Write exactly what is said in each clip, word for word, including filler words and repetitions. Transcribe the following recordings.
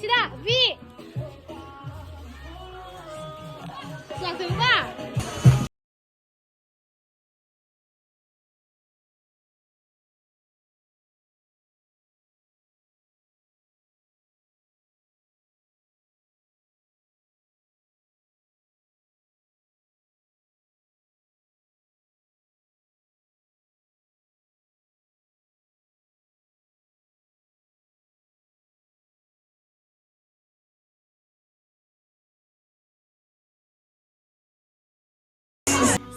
ꯁꯤꯗ B. ꯂꯥꯛꯇꯣꯏꯕ꯫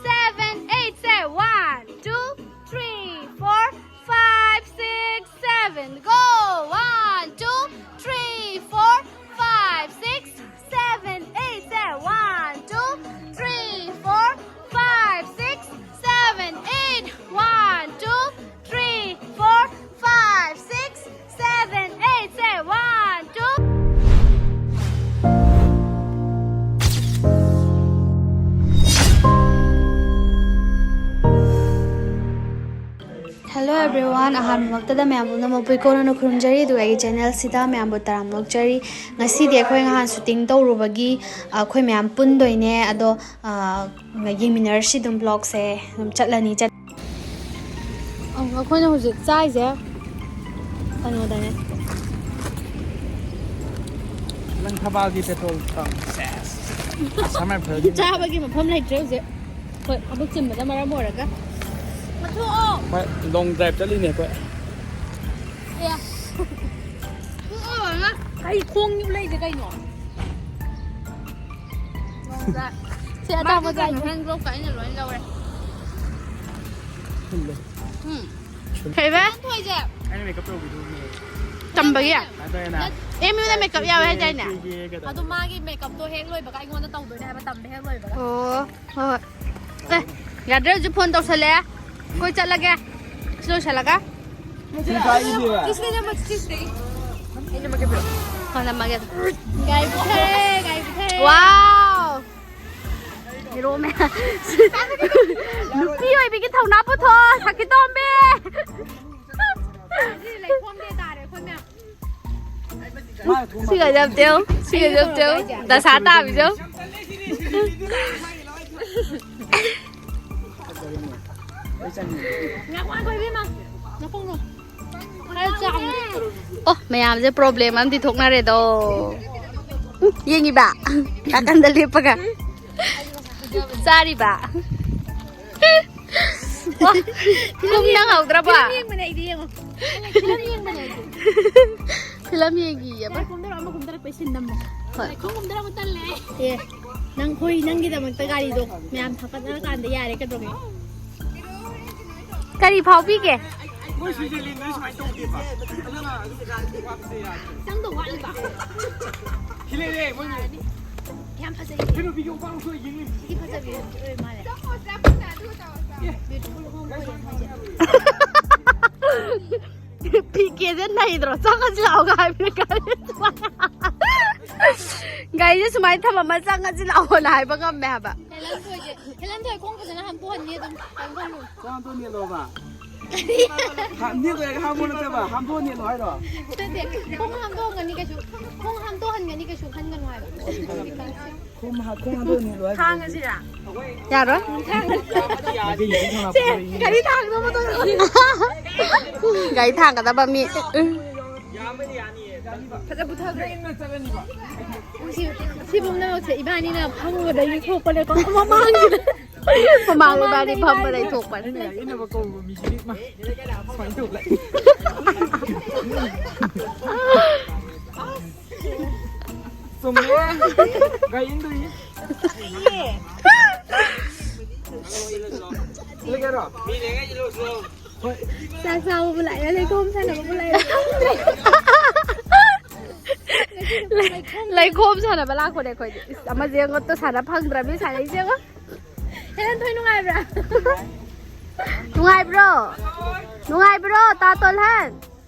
Seven, eight, say one, two, three, four, five, six, seven. Go! One, two, three, four, five, six, seven, eight, say one, two, three, four, five, six, seven, eight. One, two, three, four, five, six, seven, eight, say one, two. Hello everyone, ꯑꯍꯥꯟꯕꯃꯛꯇꯗ ꯃꯌꯥꯝ ꯄꯨꯝꯅꯃꯛꯄꯨ ꯏꯀꯣꯟꯅꯅ ꯈꯨꯔꯨꯝꯖꯔꯤ, ꯑꯗꯨꯒ ꯑꯩꯒꯤ channel ꯁꯤꯗ ꯃꯌꯥꯝꯕꯨ ꯇꯔꯥꯝꯅ ꯑꯣꯛꯆꯔꯤ꯫ ꯉꯁꯤꯗꯤ ꯑꯩꯈꯣꯏ ꯉꯍꯥꯟ shooting ꯇꯧꯔꯨꯕꯒꯤ, ꯑ, ꯑꯩꯈꯣꯏ ꯃꯌꯥꯝ ꯄꯨꯟꯗꯣꯏꯅꯦ, ꯑꯗꯣ, ꯑ, ꯌꯦꯡꯃꯤꯟꯅꯔꯁꯤ ꯑꯗꯨꯝ vlog ꯁꯦ ꯑꯗꯨꯝ ꯆꯠꯂꯅꯤ, ꯆꯠ-, ꯑ, ꯑꯩꯈꯣꯏꯅ ꯍꯧꯖꯤꯛ ꯆꯥꯏꯁꯦ ꯀꯩꯅꯣꯗꯅꯦ꯫ ꯅꯪ ꯊꯕꯥꯜꯒꯤ petrol pump꯫ ꯁꯦꯁ꯫ ꯑꯁꯥꯝ ꯔꯥꯏꯐꯜꯒꯤ꯫ ꯆꯥꯕꯒꯤ ꯃꯐꯝ ꯂꯩꯇ꯭ꯔꯦ ꯍꯧꯖꯤꯛ꯫ ꯍꯣꯏ, ꯊꯕꯛ ꯆꯤꯟꯕꯅ ꯃꯔꯝ ꯑꯣꯏꯔꯒ꯫ ꯃꯊꯣꯛꯑꯣ! ꯍꯣꯏ, long drive ꯆꯠꯂꯤꯅꯦ ꯑꯩꯈꯣꯏ꯫ ꯑꯦ꯫ ꯊꯣꯛꯑꯣ, ꯉꯥ꯫ ꯀꯩ ꯈꯣꯡ ꯂꯩꯁꯦ ꯀꯩꯅꯣ? Long drive꯫ ꯁꯦ, ꯑꯇꯥꯡꯕ ꯃꯥꯒꯤ ꯆꯥꯏ꯫ Hand glove ꯀ ꯑꯩꯅ ꯂꯣꯏ ꯂꯧꯔꯦ꯫ ꯊꯨꯝꯂꯦ꯫ ꯎꯝ꯫ ꯀꯩꯕ? ꯊꯣꯏꯁꯦ꯫ ꯑꯩꯅ makeup ꯇꯧꯕꯤꯗꯨꯅꯦ꯫ ꯇꯝꯕꯒꯤ? ꯑꯗꯣ ꯑꯩꯅ꯫ ꯑꯦꯝ ꯌꯨꯗ makeup ꯌꯥꯎꯋꯦ ꯍꯥꯏꯗꯥꯏꯅꯦ? ꯁꯤꯒꯦ ꯀꯩꯗꯧꯕ? ꯑꯗꯣ ꯃꯥꯒꯤ makeup ꯇꯣ ꯍꯦꯛ ꯂꯣꯏꯕꯒ ꯑꯩꯉꯣꯟꯗ ꯇꯧꯗꯣꯏꯅꯦ ꯍꯥꯏꯕ, ꯇꯝꯕ ꯍꯦꯛ ꯂꯣꯏꯕꯒ꯫ ꯑꯣ꯫ ꯍꯣꯏ, ꯍꯣꯏ꯫ ꯑꯦ, ꯌꯥꯗ꯭ꯔꯦ, ꯍꯧꯖꯤꯛ phone ꯇꯧꯁꯜꯂꯛꯑꯦ꯫ ꯑꯩꯈꯣꯏ ꯆꯠꯂꯒꯦ꯫ ꯁꯤ ꯂꯣꯏꯁꯜꯂꯒ꯫ ꯁꯤ ꯄꯥꯏꯔꯤꯗꯤ꯫ ꯁꯤ ꯅꯝꯃꯣ, ꯁꯤ ꯁꯤꯗꯒꯤ꯫ ꯑꯩ ꯅꯝꯃꯒꯦ, ꯄꯤꯔꯛꯑꯣ꯫ ꯍꯣꯏ, ꯅꯝꯃꯒꯦ꯫ ꯒꯥꯔꯤ ꯄꯨꯊꯔꯦ, ꯒꯥꯔꯤ ꯄꯨꯊꯔꯦ꯫ Wow! ꯍꯦꯔꯣ ꯃꯌꯥꯝ꯫ ꯅꯨꯄꯤ ꯑꯣꯏꯕꯤꯒꯤ ꯊꯧꯅꯥ ꯄꯨꯊꯣꯛꯑꯣ, ꯁꯈꯤꯇꯣꯝꯕꯤ꯫ ꯉꯁꯤ ꯂꯩꯈꯣꯝ day ꯇꯥꯔꯦ ꯑꯩꯈꯣꯏ ꯃꯌꯥꯝ꯫ ꯁꯤꯒꯗꯤ ꯑꯝꯇ ꯌꯦꯡꯉꯨ, ꯁꯤꯒꯗꯤ ꯑꯝꯇ ꯌꯦꯡꯉꯨ꯫ ꯗꯁꯥ ꯇꯥꯕꯤꯗꯣ꯫ ꯉꯥꯏꯈꯣ, ꯉꯥꯏꯈꯣ, ꯏꯕꯦꯝꯃ꯫ ꯅꯈꯣꯡꯗꯣ꯫ ꯈꯔ ꯆꯥꯎꯅ꯫ ꯑꯣ, ꯃꯌꯥꯝꯁꯦ problem ꯑꯃꯗꯤ ꯊꯣꯛꯅꯔꯦꯗꯣ꯫ ꯎꯝ, ꯌꯦꯡꯉꯤꯕ? ꯅꯥꯀꯟꯗ ꯂꯦꯞꯄꯒ꯫ ꯆꯥꯔꯤꯕ? ꯋꯥ, ꯀꯨꯝ ꯅꯪꯍꯧꯗ꯭ꯔꯕ? ꯐꯤꯂꯝ ꯌꯦꯡꯕꯅꯦ ꯑꯩꯗꯤ, ꯌꯦꯡꯉꯣ꯫ ꯐꯤꯂꯝ ꯌꯦꯡꯕꯅꯦ ꯑꯩꯗꯤ꯫ ꯐꯤꯂꯝ ꯌꯦꯡꯉꯤꯌꯦꯕ? ꯀꯨꯝꯊꯔꯛꯑꯣ, ꯑꯃ ꯀꯨꯝꯊꯔꯛꯄꯩ ꯁꯤꯟ ꯅꯝꯃꯣ꯫ ꯍꯣꯏ꯫ ꯂꯩꯈꯣꯝ ꯀꯨꯝꯊꯔꯛꯄ ꯇꯜꯂꯦ꯫ ꯑꯦ, ꯅꯪ, ꯍꯣꯏ, ꯅꯪꯒꯤꯗꯃꯛꯇ ꯒꯥꯔꯤꯗꯣ ꯃꯌꯥꯝ ꯊꯥꯀꯠꯅꯔꯀꯥꯟꯗ ꯌꯥꯔꯦ, ꯀꯩꯗꯧꯔꯒꯦ? ꯀꯔꯤ ꯐꯥꯎꯕꯤꯒꯦ? ꯃꯣꯏ ꯁ꯭ꯋꯤꯖꯔꯂꯦꯟꯗꯗꯤ ꯁꯨꯃꯥꯏꯅ ꯇꯧꯗꯦꯕ꯫ ꯑꯗꯨꯅ ꯑꯗꯨꯝ ꯆꯪꯗꯧ ꯋꯥꯠꯂꯤꯕ꯫ ꯁꯤ ꯂꯩꯔꯦ, ꯃꯣꯏ꯫ ꯌꯥꯝ ꯐꯖꯩ꯫ ꯀꯩꯅꯣ, ꯚꯤꯗꯤꯑꯣ ꯄꯥꯡ ꯊꯣꯛꯑ ꯌꯦꯡꯉꯤ꯫ ꯁꯤꯗꯤ ꯐꯖꯕꯤ ꯑꯣꯏ ꯃꯥꯜꯂꯦ꯫ Beautiful home ꯑꯣꯏꯌꯦ ꯃꯣꯏꯁꯦ꯫ ꯄꯤ ꯀꯦꯁꯦ ꯅꯩꯗ꯭ꯔꯣ? ꯆꯪꯉꯁꯤ ꯂꯥꯛꯑꯣꯒ ꯍꯥꯏꯕꯅꯤ ꯒꯥꯔꯤ꯫ ꯒꯥꯔꯤꯁꯦ ꯁꯨꯃꯥꯏꯅ ꯊꯝꯃꯝꯃ ꯆꯪꯉꯁꯤ ꯂꯥꯛꯑꯣꯅ ꯍꯥꯏꯕ ꯉꯝꯃꯦ ꯍꯥꯏꯕ꯫ ꯍꯦꯂꯟ ꯊꯣꯏꯁꯦ, ꯍꯦꯂꯟ ꯊꯣꯏ ꯈꯣꯡ ꯐꯖꯅ ꯍꯥꯝꯗꯣꯛꯍꯟꯅꯤ ꯑꯗꯨꯝ, ꯀꯩꯝ ꯈꯜꯂꯨ꯫ ꯆꯥꯗꯣ ꯅꯦꯠꯂꯣꯕ꯫ ꯍꯥ, ꯅꯦꯠ ꯂꯣꯏꯔꯒ ꯍꯥꯝꯃꯣ ꯅꯠꯇꯦꯕ, ꯍꯥꯝꯗꯣꯛꯑ ꯅꯦꯠꯂꯣ ꯍꯥꯏꯔꯣ? ꯅꯠꯇꯦ, ꯈꯣꯡ ꯍꯥꯝꯗꯣꯛꯍꯟꯒꯅꯤ ꯀꯩꯁꯨ, ꯈꯣꯡ ꯍꯥꯝꯗꯣꯛꯍꯟꯒꯅꯤ ꯀꯩꯁꯨ ꯈꯟꯒꯅꯨ ꯍꯥꯏꯕ꯫ ꯈꯣꯡ ꯍꯥ-, ꯈꯣꯡ ꯍꯥꯝꯗꯣꯛꯑ ꯅꯦꯠꯂꯣ ꯍꯥꯏꯔꯣ? ꯊꯥꯡꯉꯁꯤꯔꯥ? ꯌꯥꯔꯣꯏ꯫ ꯃꯩꯇꯩ ꯅꯨꯄꯤ ꯊꯥꯡ ꯂꯥꯛꯄꯗꯣ ꯌꯦꯡꯉꯤ꯫ ꯒꯥꯔꯤ ꯊꯥꯡꯒꯗꯕ ꯃꯤ꯫ ꯐꯖ ꯄꯨꯊꯈ꯭ꯔꯦ꯫ ꯁꯤ, ꯁꯤ ꯄꯨꯝꯅꯃꯛꯁꯦ ꯏꯕꯥꯅꯤꯅ ꯐꯝꯃꯨꯕꯗꯒꯤ ꯊꯣꯛꯄꯅꯦꯀꯣ, ꯃꯃꯥꯡꯁꯤꯗ꯫ ꯃꯃꯥꯡ ꯏꯕꯥꯅꯤ ꯐꯝꯕꯗꯩ ꯊꯣꯛꯄꯅꯦ꯫ ꯑꯩꯅ ꯌꯥꯏꯌꯦꯅꯕ ꯀꯧꯕ ꯃꯤꯁꯤꯗꯤ ꯃꯥ ꯁꯨꯃꯥꯏꯅ ꯇꯧ ꯂꯩ꯫ ꯆꯨꯝꯃꯦ꯫ ꯒꯥꯔꯤ ꯏꯟꯗꯣꯏꯅꯤ꯫ ꯏꯜꯂꯒꯦꯔꯣ? ꯍꯣꯏ꯫ ꯆꯥꯛ ꯆꯥꯕꯕꯨ ꯂꯥꯛꯏꯔꯥ, ꯂꯩꯈꯣꯝ ꯁꯥꯟꯅꯕꯕꯨ ꯂꯥꯛꯏꯔꯥ ꯈꯪꯗ꯭ꯔꯦ꯫ ꯂꯩꯈꯣꯝ ꯁꯥꯟꯅꯕ ꯂꯥꯛꯄꯅꯦ ꯑꯩꯈꯣꯏꯗꯤ꯫ ꯏꯁ, ꯑꯃꯁꯦ ꯌꯦꯡꯉꯣ, ꯇꯣ ꯁꯥꯟꯅ ꯐꯪꯗ꯭ꯔꯕꯅꯤ ꯁꯥꯟꯅꯩꯁꯦ ꯌꯦꯡꯉꯣ꯫ ꯍꯦꯂꯟ ꯊꯣꯏ ꯅꯨꯡꯉꯥꯏꯕ꯭ꯔꯥ? ꯅꯨꯡꯉꯥꯏꯕ꯭ꯔꯣ? ꯅꯨꯡꯉꯥꯏꯕ꯭ꯔꯣ, ꯇꯥ ꯇꯣꯜꯍꯟ?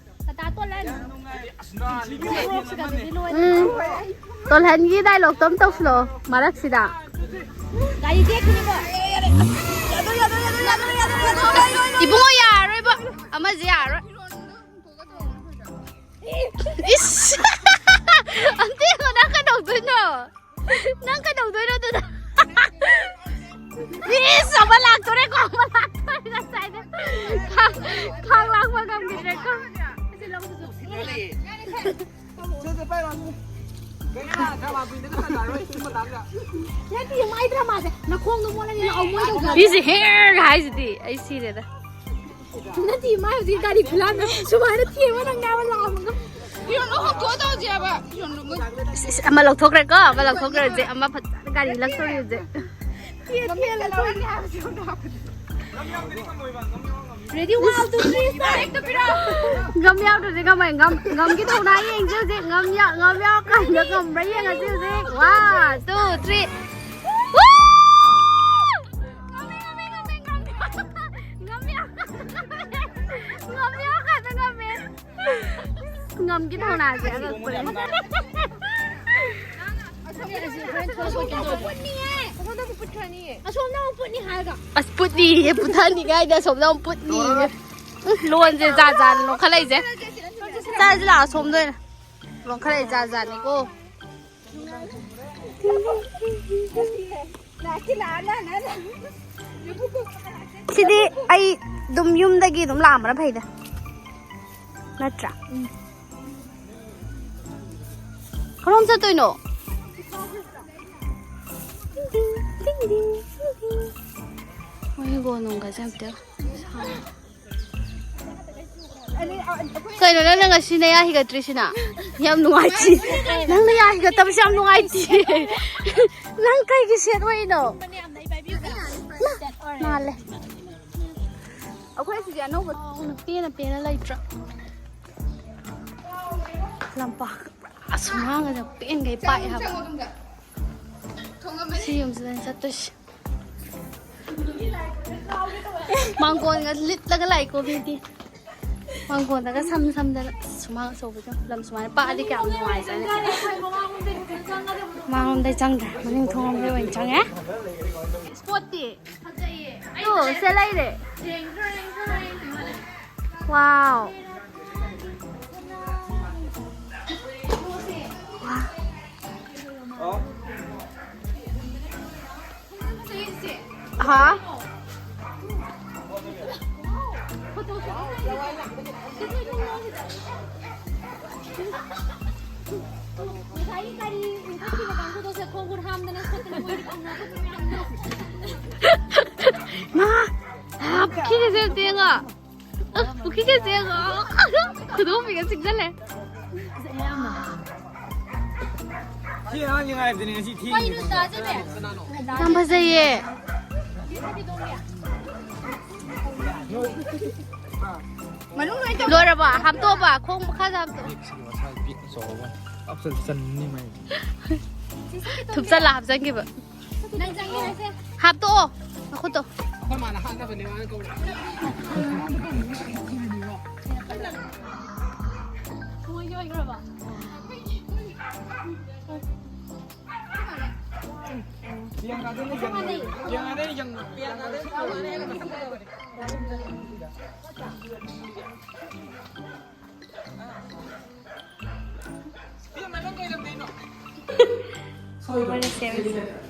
ꯇꯥ ꯇꯣꯜꯍꯟ? ꯎꯝ꯫ ꯇꯣꯜꯍꯟꯒꯤ dialogue ꯇꯣ ꯑꯃ ꯇꯧꯁꯤꯜꯂꯣ ꯃꯔꯛꯁꯤꯗ꯫ ꯒꯥꯔꯤ ꯇꯦꯛꯈꯤꯅꯤꯀꯣ꯫ ꯏꯕꯨꯡꯉꯣ, ꯌꯥꯔꯔꯣꯏꯕ꯫ ꯑꯃꯁꯦ ꯌꯥꯔꯔꯣꯏ꯫ ꯏꯁ! ꯅꯠꯇꯦ, ꯃꯥꯏ ꯗ꯭ꯔꯃꯥꯁꯦ ꯅꯈꯣꯡꯗꯣ ꯃꯣꯠꯂꯅꯤ ꯂꯥꯛꯑꯣ ꯃꯣꯏ ꯇꯧꯖꯕ꯫ ꯁꯤꯁꯦ ꯍꯦꯌꯔ ꯍꯥꯏꯁꯤꯗꯤ ꯑꯩ ꯁꯤꯔꯦꯗ꯫ ꯅꯠꯇꯦ, ꯃꯥꯏ ꯍꯧꯖꯤꯛ ꯒꯥꯔꯤ ꯐꯤꯂꯝꯗ ꯁꯨꯃꯥꯏꯅ ꯊꯦꯡꯕ ꯅꯪꯅꯦꯕ ꯂꯥꯛꯑꯝꯃꯒ꯫ ꯐꯤꯔꯣꯟ ꯂꯣꯏ ꯍꯣꯡꯗꯣꯛꯑ ꯇꯧꯁꯦ ꯍꯥꯏꯕ꯫ ꯐꯤꯔꯣꯟ ꯂꯣꯏ ꯑꯃ ꯂꯧꯊꯣꯛꯈ꯭ꯔꯦꯀꯣ, ꯑꯃ ꯂꯧꯊꯣꯛꯈ꯭ꯔꯦ ꯍꯧꯖꯤꯛ, ꯑꯃ ꯐꯖꯅ ꯒꯥꯔꯤ ꯂꯧꯊꯣꯛꯈ꯭ꯔꯦ ꯍꯧꯖꯤꯛ꯫ ꯊꯦꯡ ꯊꯦꯡ ꯂꯧꯊꯣꯛꯈ꯭ꯔꯦ ꯍꯥꯏꯕꯁꯨ ꯌꯥꯎꯗꯦ꯫ Ready, one, two, three, start. ꯉꯝ ꯌꯥꯎꯗ꯭ꯔꯗꯤ ꯀꯃꯥꯏ ꯉꯝ-, ꯉꯝꯒꯤ ꯊꯧꯅꯥ ꯌꯦꯡꯁꯤ ꯍꯧꯖꯤꯛ꯫ ꯉꯝ ꯌꯥ-, ꯉꯝ ꯌꯥꯎꯔꯀꯥꯟꯗ ꯉꯝꯕ꯭ꯔꯥ ꯌꯦꯡꯉꯁꯤ ꯍꯧꯖꯤꯛ꯫ One, two, three. ꯉꯝꯃꯦ, ꯉꯝꯃꯦ, ꯉꯝꯃꯦ, ꯉꯝꯃꯦ꯫ ꯉꯝ ꯌꯥꯎ-, ꯉꯝ ꯌꯥꯎꯔꯀꯥꯟꯗ ꯉꯝꯃꯦ꯫ ꯉꯝꯒꯤ ꯊꯧꯅꯥꯁꯦ ꯑꯉꯛꯄꯅꯦ꯫ ꯑꯁꯣꯝꯗ ꯑꯃꯨꯛ ꯄꯨꯠꯅꯤ ꯍꯥꯏꯔꯒ꯫ ꯑꯁ, ꯄꯨꯠꯅꯤꯌꯦ, ꯄꯨꯊꯅꯤꯉꯥꯏꯗ ꯑꯁꯣꯝꯗ ꯑꯃꯨꯛ ꯄꯨꯠꯅꯤꯌꯦ꯫ ꯎꯝ, ꯂꯣꯟꯁꯦ ꯖꯥꯠ ꯖꯥꯠ ꯂꯣꯟꯈꯠꯂꯛꯏꯁꯦ꯫ ꯆꯥꯁꯤ ꯂꯥꯛꯑꯣ, ꯑꯁꯣꯝꯗ ꯑꯣꯏꯅ꯫ ꯂꯣꯟꯈꯠꯂꯛꯏ ꯖꯥꯠ ꯖꯥꯠꯅꯤꯀꯣ꯫ ꯁꯤꯗꯤ ꯑꯩ ꯑꯗꯨꯝ ꯌꯨꯝꯗꯒꯤ ꯑꯗꯨꯝ ꯂꯥꯛꯑꯝꯕꯅ ꯐꯩꯗ, ꯅꯠꯇ꯭ꯔꯥ? ꯀꯔꯣꯝ ꯆꯠꯇꯣꯏꯅꯣ? ꯃꯣꯏ ꯍꯤꯡꯒꯣꯜ ꯅꯨꯡꯒꯁꯦ ꯑꯝꯇ ꯁꯥ-, ꯀꯩꯅꯣ, ꯅꯪꯅ ꯉꯁꯤ ꯅꯌꯥ ꯍꯤꯒꯠꯇ꯭ꯔꯤꯁꯤꯅ? ꯌꯥꯝ ꯅꯨꯡꯉꯥꯏꯇꯦ꯫ ꯅꯪꯅ ꯌꯥ ꯍꯤꯒꯠꯇꯕꯁꯦ ꯌꯥꯝ ꯅꯨꯡꯉꯥꯏꯇꯦ꯫ ꯅꯪ ꯀꯩꯒꯤ ꯁꯦꯠ ꯑꯣꯏꯅꯣ? ꯃꯥꯜꯂꯦ꯫ ꯑꯩꯈꯣꯏ ꯁꯤꯗꯤ ꯑꯅꯧꯕ꯫ ꯄꯦꯟꯅ ꯄꯦꯟꯅ ꯂꯩꯇ꯭ꯔꯣ? ꯂꯝꯄꯥꯛ ꯄꯨꯔꯥ ꯁꯨꯃꯥꯡꯒꯁꯦ ꯄꯦꯟꯈꯩ ꯄꯥꯛꯑꯦ ꯍꯥꯏꯕ꯫ ꯁꯤ ꯌꯨꯝꯁꯤꯗꯅꯦ ꯆꯠꯇꯣꯏꯁꯦ꯫ ꯃꯥꯡꯒꯣꯟꯒ ꯂꯤꯠꯂꯒ ꯂꯥꯛꯏꯀꯣ ꯃꯤꯗꯤ꯫ ꯃꯥꯡꯒꯣꯟꯗꯒ ꯁꯝ ꯁꯝꯗꯅ꯫ ꯑꯁ, ꯁꯨꯃꯥꯡ ꯑꯆꯧꯕꯁꯦ ꯂꯝ ꯁꯨꯃꯥꯏꯅ ꯄꯥꯛꯑꯗꯤ ꯀꯌꯥꯝ ꯅꯨꯡꯉꯥꯏꯖꯅꯤ꯫ ꯃꯥꯡꯂꯣꯝꯗꯩ ꯆꯪꯗ꯭ꯔꯦ, ꯃꯅꯤꯡ ꯊꯣꯡꯂꯣꯝꯗꯩ ꯑꯣꯏꯅ ꯆꯪꯉꯦ꯫ ꯏꯁꯄꯣꯠꯇꯤ? ꯇꯨ, ꯁꯦ ꯂꯩꯔꯦ꯫ ꯋꯥꯎ꯫ ꯋꯥ꯫ ꯍꯥ? ꯍꯥꯝꯗꯅ ꯈꯣꯠꯇꯅ ꯃꯣꯏꯗꯤ ꯀꯧꯅ ꯈꯣꯠꯄ ꯃꯌꯥꯝꯗꯣ꯫ ꯃꯥ! ꯑꯥ, ꯄꯨꯈ꯭ꯔꯤꯒꯁꯦ ꯑꯝꯇ ꯌꯦꯡꯉꯣ꯫ ꯑ, ꯄꯨꯈ꯭ꯔꯤꯒꯁꯦ ꯌꯦꯡꯉꯣ꯫ ꯈꯨꯗꯣꯝꯕꯤꯒ ꯆꯤꯛꯁꯜꯂꯦ꯫ ꯁꯤ ꯑꯉꯥꯡꯁꯦ ꯉꯥꯏꯕꯗꯅꯦ ꯉꯁꯤ ꯊꯦꯡꯉꯤꯁꯦ꯫ ꯌꯥꯝ ꯐꯖꯩꯌꯦ꯫ ꯂꯣꯏꯔꯕꯣ? ꯍꯥꯞꯇꯣꯛꯑꯕ? ꯈꯣꯡ ꯃꯈꯥꯗ ꯍꯥꯞꯇꯣꯛꯑꯣ꯫ ꯁꯤꯒꯤ ꯃꯁꯥ ꯄꯤꯛꯅ ꯆꯥꯎꯕ꯫ ꯑꯞꯁꯜ ꯆꯟꯅꯤ ꯃꯥꯏ꯫ ꯊꯨꯞꯆꯜꯂ ꯍꯥꯞꯆꯟꯈꯤꯕ꯫ ꯅꯪ ꯆꯪꯉꯦ ꯍꯥꯏꯁꯦ꯫ ꯍꯥꯞꯇꯣꯛꯑꯣ꯫ ꯃꯈꯨꯠꯇꯣ꯫ ꯑꯩꯈꯣꯏ ꯃꯥꯅ ꯍꯥꯠꯅꯕꯅꯦ ꯃꯥꯅ ꯀꯧꯔꯤꯁꯦ꯫ ꯃꯣꯏꯒꯤ ꯑꯣꯏꯈ꯭ꯔꯕ? ꯄ꯭ꯔꯤꯌꯥꯡꯀꯥꯗꯩꯅ ꯌꯪꯉꯦ꯫ ꯄ꯭ꯔꯤꯌꯥꯡꯀꯥꯗꯩꯅ ꯌꯪꯉꯦ꯫ ꯄ꯭ꯔꯤꯌꯥꯡꯀꯥꯗꯩꯅ ꯌꯪꯉꯦ꯫ ꯍꯦꯟꯅ ꯃꯁꯛ ꯐꯖꯕꯅꯦ꯫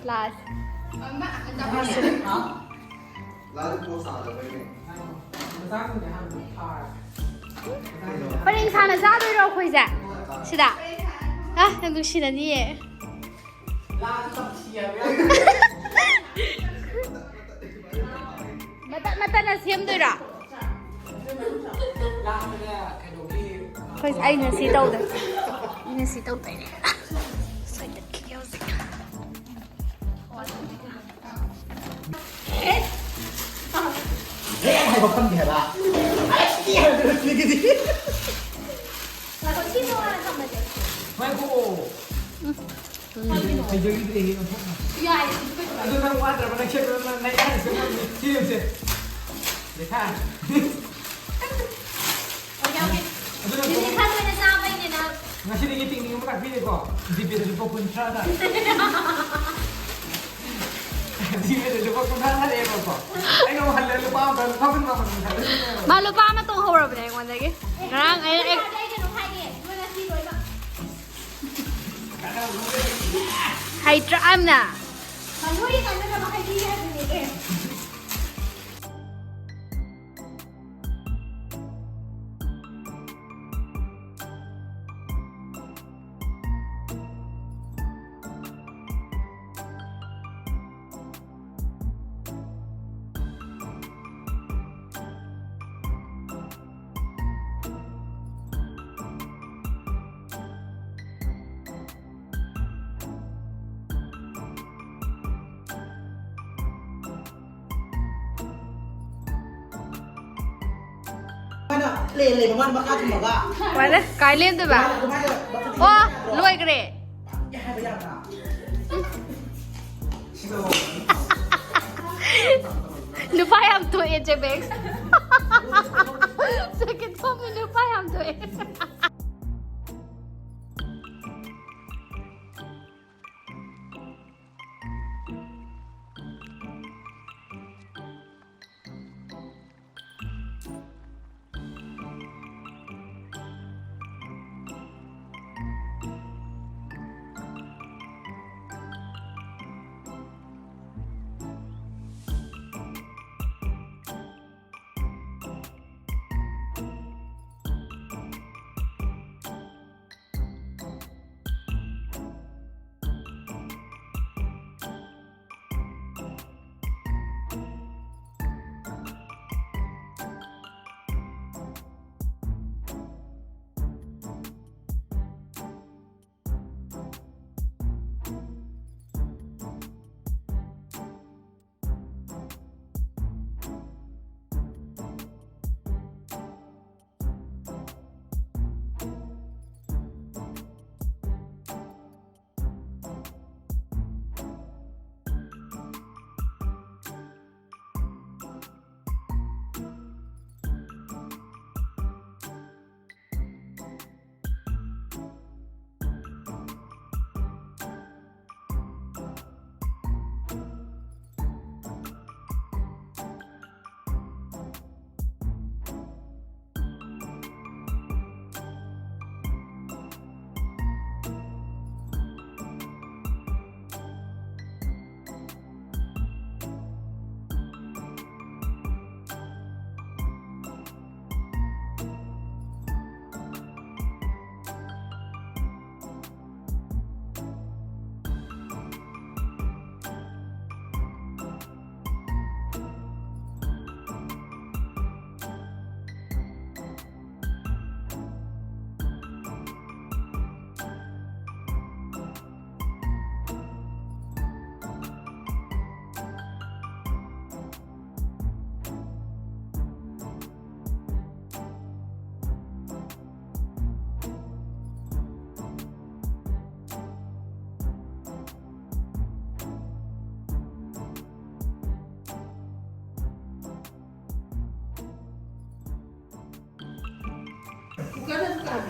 ꯂꯥꯁ꯫ ꯄꯔꯦꯡ ꯁꯥꯅ ꯆꯥꯗꯣꯏꯔꯣ ꯑꯩꯈꯣꯏꯁꯦ? ꯁꯤꯗ? ꯑ, ꯌꯥꯝ ꯅꯨꯡꯁꯤꯅꯅꯤꯌꯦ꯫ ꯃꯇꯠ ꯃꯇꯠꯅ ꯁꯦꯝꯗꯣꯏꯔꯣ? ꯑꯩꯈꯣꯏ, ꯑꯩꯅ ꯁꯤ ꯇꯧꯗꯣꯏ-, ꯑꯩꯅ ꯁꯤ ꯇꯧꯗꯣꯏꯅꯦ꯫ ꯁꯣꯏꯗꯠꯈꯤꯒꯦ ꯍꯧꯖꯤꯛ꯫ ꯍꯦꯛ ꯍꯥꯏꯕ ꯈꯪꯗꯦ ꯍꯥꯏꯕ꯫ ꯑꯩ ꯍꯥꯏꯕꯗꯨ ꯁꯤꯒꯤꯗꯤ꯫ ꯉꯥꯏꯈꯣ, ꯁꯤ ꯇꯣꯉꯥꯟꯅ ꯊꯝꯃꯁꯦ꯫ ꯉꯥꯏꯈꯣ꯫ ꯍꯩꯖꯈꯤꯗ꯭ꯔꯦꯍꯦ, ꯑꯣꯟꯊꯣꯛꯅ꯫ ꯌꯥꯏ, ꯑꯗꯨꯁꯨ ꯀꯩꯁꯨ ꯀꯥꯏꯗꯦ꯫ ꯑꯗꯨ ꯅꯪ ꯋꯥꯗ꯭ꯔꯕ? ꯅꯪ ꯁꯦꯝꯕ ꯅꯪ, ꯅꯪ ꯌꯥꯔꯤꯁꯦ ꯉꯝꯃꯤ꯫ ꯁꯤ ꯌꯦꯡꯁꯦ꯫ ꯂꯩꯈꯥ꯫ Okay, okay. ꯑꯗꯨꯅ ꯅꯤꯅꯤ ꯈꯔ ꯂꯣꯏꯅ ꯆꯥꯕꯩꯅꯦ ꯅꯪ꯫ ꯉꯁꯤꯗꯒꯤ ꯇꯦꯛꯅꯤꯛ ꯑꯃ ꯇꯥꯛꯄꯤꯒꯦꯀꯣ꯫ ꯖꯤꯄꯦꯗ ꯂꯨꯄꯥ ꯀꯨꯟꯊ꯭ꯔꯥꯗ꯫ ꯖꯤꯄꯦꯗ ꯂꯨꯄꯥ ꯀꯨꯟꯊ꯭ꯔꯥ ꯊꯥꯔꯛꯑꯦꯕꯀꯣ꯫ ꯑꯩꯅ ꯑꯃꯨꯛ ꯍꯜꯂꯦ ꯂꯨꯄꯥ ꯑꯃ, ꯂꯨꯄꯥ ꯀꯨꯟ ꯃꯥꯄꯟ ꯊꯥꯔꯛꯑꯦꯕ꯫ ꯃꯥ ꯂꯨꯄꯥ ꯑꯃ ꯇꯣꯡꯍꯧꯔꯕꯅꯦ ꯑꯩꯉꯣꯟꯗꯒꯤ꯫ ꯉꯔꯥꯡ ꯑꯩꯅ ꯑꯦꯛ-, ꯑꯩ ꯀꯩꯅꯣꯝ ꯍꯥꯏꯒꯦ꯫ ꯅꯣꯏ ꯉꯁꯤ ꯂꯣꯏꯅꯃꯛ ꯍꯩꯇ꯭ꯔꯥ ꯌꯥꯝꯅ? ꯃꯅꯣꯏ ꯀꯥꯟꯅꯅꯕ ꯍꯥꯏꯕꯤꯒꯦ ꯍꯥꯏꯕꯅꯦ꯫ ꯂꯦꯟ ꯂꯩꯕ ꯃꯥꯅ ꯃꯈꯥ ꯊꯝꯃꯒ꯫ ꯀꯥꯏ ꯂꯦꯟꯗꯣꯏꯕ? ꯑꯗꯨꯃꯥꯏꯅ ꯃꯈꯨꯠ ꯑꯣ, ꯊꯝꯃꯒ ꯂꯣꯏꯈ꯭ꯔꯦ꯫ ꯄꯥꯛꯀꯦ ꯍꯥꯏꯕ ꯌꯥꯗ꯭ꯔꯥ? ꯅꯨꯄꯥ ꯌꯥꯝ ꯊꯣꯛꯑꯦ, ꯆꯦꯕꯦꯛꯁ꯫ ꯆꯦꯀꯦ ꯊꯣꯛꯃꯤ ꯅꯨꯄꯥ ꯌꯥꯝ ꯊꯣꯛꯑꯦ꯫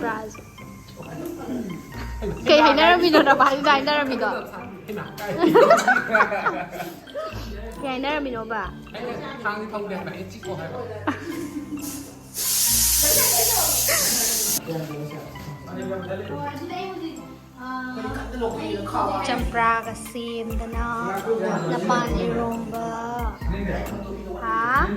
ꯄ꯭ꯔꯥꯁ꯫ ꯀꯩ ꯍꯥꯏꯅꯔꯝꯃꯤꯅꯣ, ꯅꯕꯥꯅꯤꯅ ꯍꯥꯏꯅꯔꯝꯃꯤꯗꯣ? ꯀꯩ ꯍꯥꯏꯅꯔꯝꯃꯤꯅꯣꯕ? ꯆꯝꯄ꯭ꯔꯥꯒ ꯁꯦꯝꯗꯅ ꯅꯄꯥꯟ ꯏꯔꯣꯝꯕ꯫ ꯍꯥ?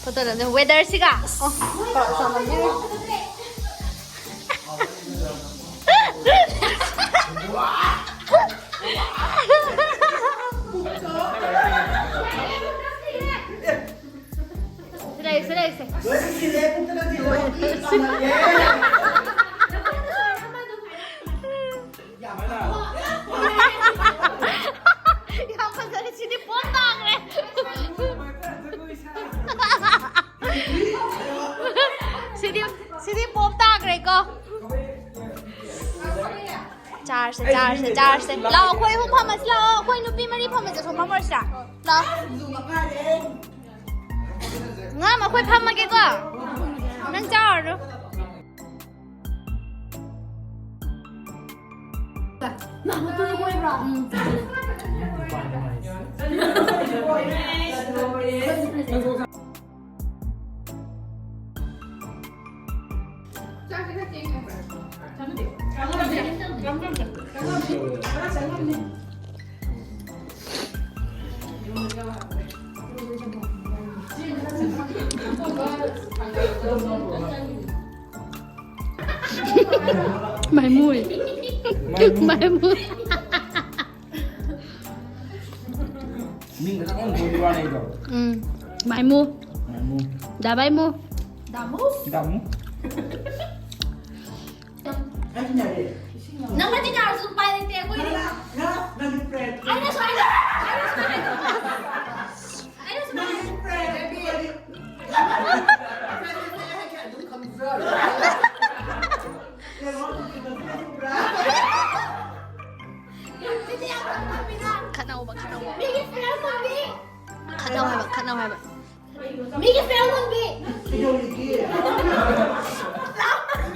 ꯐꯣꯇꯣꯗ ꯋꯦꯗꯔꯁꯤꯒ꯫ ꯑꯣ, ꯆꯥꯃꯟꯕꯤꯔꯦ꯫ ꯁꯤ ꯂꯩ, ꯁꯤ ꯂꯩ, ꯁꯦ꯫ ꯌꯥꯝ ꯐꯖꯔꯦ, ꯁꯤꯗꯤ ꯄꯣꯞ ꯇꯥꯈ꯭ꯔꯦ꯫ ꯁꯤꯗꯤ, ꯁꯤꯗꯤ ꯄꯣꯞ ꯇꯥꯈ꯭ꯔꯦꯀꯣ꯫ ꯆꯥꯔꯁꯦ, ꯆꯥꯔꯁꯦ, ꯆꯥꯔꯁꯦ꯫ ꯂꯥꯛꯑꯣ, ꯑꯩꯈꯣꯏ ꯑꯍꯨꯝ ꯐꯝꯃꯁꯤ ꯂꯥꯛꯑꯣ꯫ ꯑꯩꯈꯣꯏ ꯅꯨꯄꯤ ꯃꯔꯤ ꯐꯝꯃꯁꯦ, ꯑꯁꯣꯝ ꯐꯝꯃꯔꯁꯤꯔꯥ? ꯂꯥꯛꯑꯣ꯫ ꯉꯥ, ꯑꯩꯈꯣꯏ ꯐꯝꯃꯒꯦꯀꯣ꯫ ꯅꯪ ꯆꯥꯔꯨꯔꯣ꯫ ꯃꯥꯏꯃꯨꯏ꯫ ꯃꯥꯏꯃꯨ꯫ ꯃꯥꯏꯃꯨ꯫ ꯃꯤꯡ ꯈꯛꯇꯪ ꯑꯣꯟꯊꯣꯛꯄꯒꯤ ꯋꯥꯅꯦ ꯑꯩꯗꯣ꯫ ꯎꯝ꯫ ꯃꯥꯏꯃꯨ꯫ ꯃꯥꯏꯃꯨ꯫ ꯗꯥ ꯃꯥꯏꯃꯨ꯫ ꯗꯥꯃꯨ꯫ ꯗꯥꯃꯨ꯫ ꯅꯪꯅ ꯆꯤꯡꯅꯔꯁꯨ ꯎꯄꯥꯏ ꯂꯩꯇꯦ ꯑꯩꯈꯣꯏꯗꯤ꯫ ꯉꯔꯥꯡ, ꯉꯔꯥꯡ ꯅꯪꯒꯤ ꯄ꯭ꯔꯦꯡ꯫ ꯑꯩꯅꯁꯨ ꯍꯥꯏꯗꯣꯛ-, ꯑꯩꯅꯁꯨ ꯍꯥꯏꯗꯣꯛ-, ꯑꯩꯅꯁꯨ ꯅꯪꯒꯤ ꯍꯥꯏꯗꯣꯛ-, ꯄ꯭ꯔꯦꯡ꯫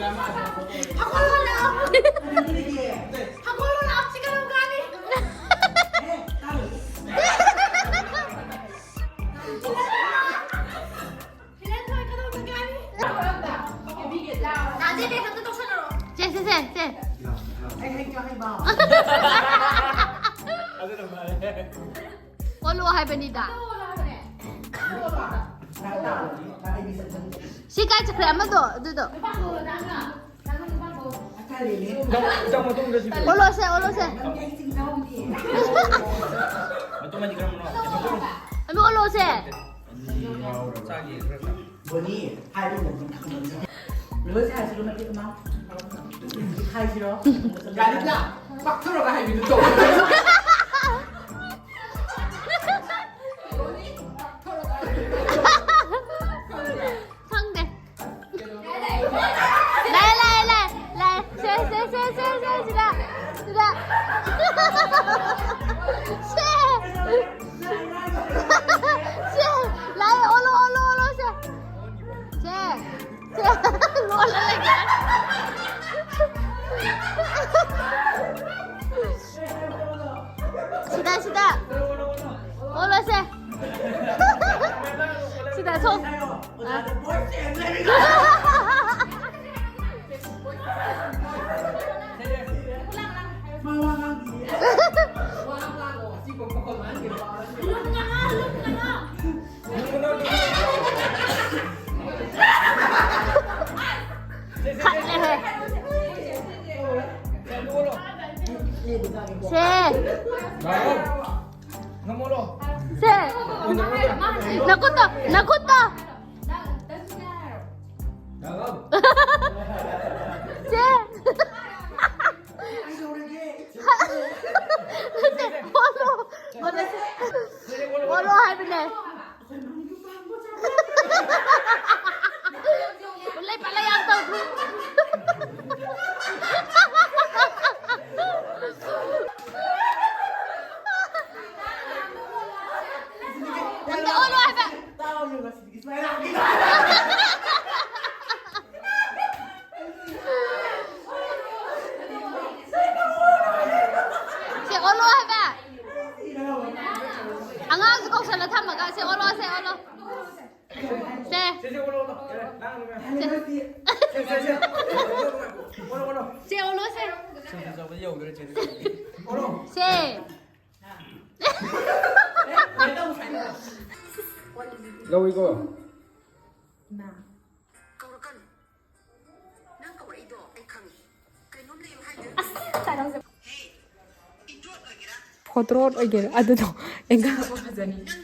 ꯍꯧꯒꯠꯂꯣ ꯂꯥꯛꯑꯣ꯫ ꯍꯧꯒꯠꯂꯣ ꯂꯥꯛꯑꯣ, ꯁꯤ ꯀꯩꯅꯣ ꯀꯥꯅꯤ꯫ ꯁꯤꯗ ꯊꯣꯏ ꯀꯩꯅꯣ ꯀꯥꯅꯤ꯫ ꯇꯥꯖꯦ, ꯀꯩ ꯈꯛꯇ ꯇꯧꯁꯜꯂꯨꯔꯣ꯫ ꯁꯦ, ꯁꯦ, ꯁꯦ, ꯁꯦ꯫ ꯑꯩ ꯍꯩ ꯆꯥ ꯍꯩꯕ꯫ ꯑꯣꯜꯂꯣ ꯍꯥꯏꯕꯅꯤꯗ꯫ ꯁꯤ ꯀꯥꯏ ꯆꯠꯈ꯭ꯔꯦ ꯑꯃꯗꯣ? ꯑꯗꯨꯗꯣ꯫ ꯑꯣꯜꯂꯣꯁꯦ, ꯑꯣꯜꯂꯣꯁꯦ꯫ ꯑꯗꯨ ꯑꯣꯜꯂꯣꯁꯦ꯫ ꯕꯣꯅꯤ, ꯍꯥꯏꯕ ꯂꯣꯏꯁꯦ ꯍꯥꯏꯁꯤꯔꯣ, ꯃꯇꯦꯛ ꯑꯃ? ꯍꯥꯏꯁꯤꯔꯣ? ꯒꯥꯔꯤꯗ ꯄꯥꯛꯊꯧꯔꯒ ꯍꯥꯏꯕꯤꯗꯨ ꯇꯧ꯫ ꯈꯪꯗꯦ꯫ ꯂꯥꯛꯑꯦ, ꯂꯥꯛꯑꯦ, ꯂꯥꯛꯑꯦ, ꯂꯥꯛꯑꯦ꯫ ꯁꯦ, ꯁꯦ, ꯁꯦ, ꯁꯦ, ꯁꯦ, ꯁꯤꯗ, ꯁꯤꯗ꯫ ꯁꯦ꯫ ꯁꯦ꯫ ꯂꯥꯛꯑꯦ, ꯑꯣꯜꯂꯣ, ꯑꯣꯜꯂꯣ, ꯑꯣꯜꯂꯣ, ꯁꯦ꯫ ꯁꯦ꯫ ꯁꯦ꯫ ꯂꯣꯜꯂ ꯂꯩꯒꯦ꯫ ꯁꯤꯗ, ꯁꯤꯗ꯫ ꯑꯣꯜꯂꯣꯁꯦ꯫ ꯁꯤꯗ ꯁꯣꯝ꯫ ꯑ꯫ ꯈꯠꯂꯦꯍꯦ꯫ ꯁꯦ꯫ ꯁꯦ꯫ ꯅꯈꯨꯠꯇꯣ, ꯅꯈꯨꯠꯇꯣ꯫ ꯁꯦ꯫ ꯅꯠꯇꯦ, ꯑꯣꯜꯂꯣ꯫ ꯑꯣꯜꯂꯣ ꯍꯥꯏꯕꯅꯦ꯫ ꯎꯂꯩ ꯄꯥꯂꯩ ꯌꯥꯝ ꯇꯧꯗ꯭ꯔꯣ? ꯑꯝꯇ ꯑꯣꯜꯂꯣ ꯍꯥꯏꯕ꯫ ꯁꯦ, ꯑꯣꯜꯂꯣ, ꯁꯦ꯫ ꯁꯦ꯫ ꯂꯧꯏꯀꯣ꯫ ꯀꯧꯔꯛꯀꯅꯨ꯫ ꯅꯪ ꯀꯧꯔꯛꯏꯗꯣ ꯑꯩ ꯈꯪꯉꯤ꯫ ꯀꯩꯅꯣꯝ ꯂꯩꯌꯨ ꯍꯥꯏꯗꯣꯏꯔꯣ? ꯍꯦ, ꯏꯟꯗ꯭ꯔꯣꯠ ꯑꯣꯏꯒꯦꯔꯥ? ꯐꯣꯇ꯭ꯔꯣꯠ ꯑꯣꯏꯒꯦꯔꯥ ꯑꯗꯨꯗꯣ ꯑꯦꯡꯒꯜ ꯐꯖꯅꯤ꯫ ꯅꯪ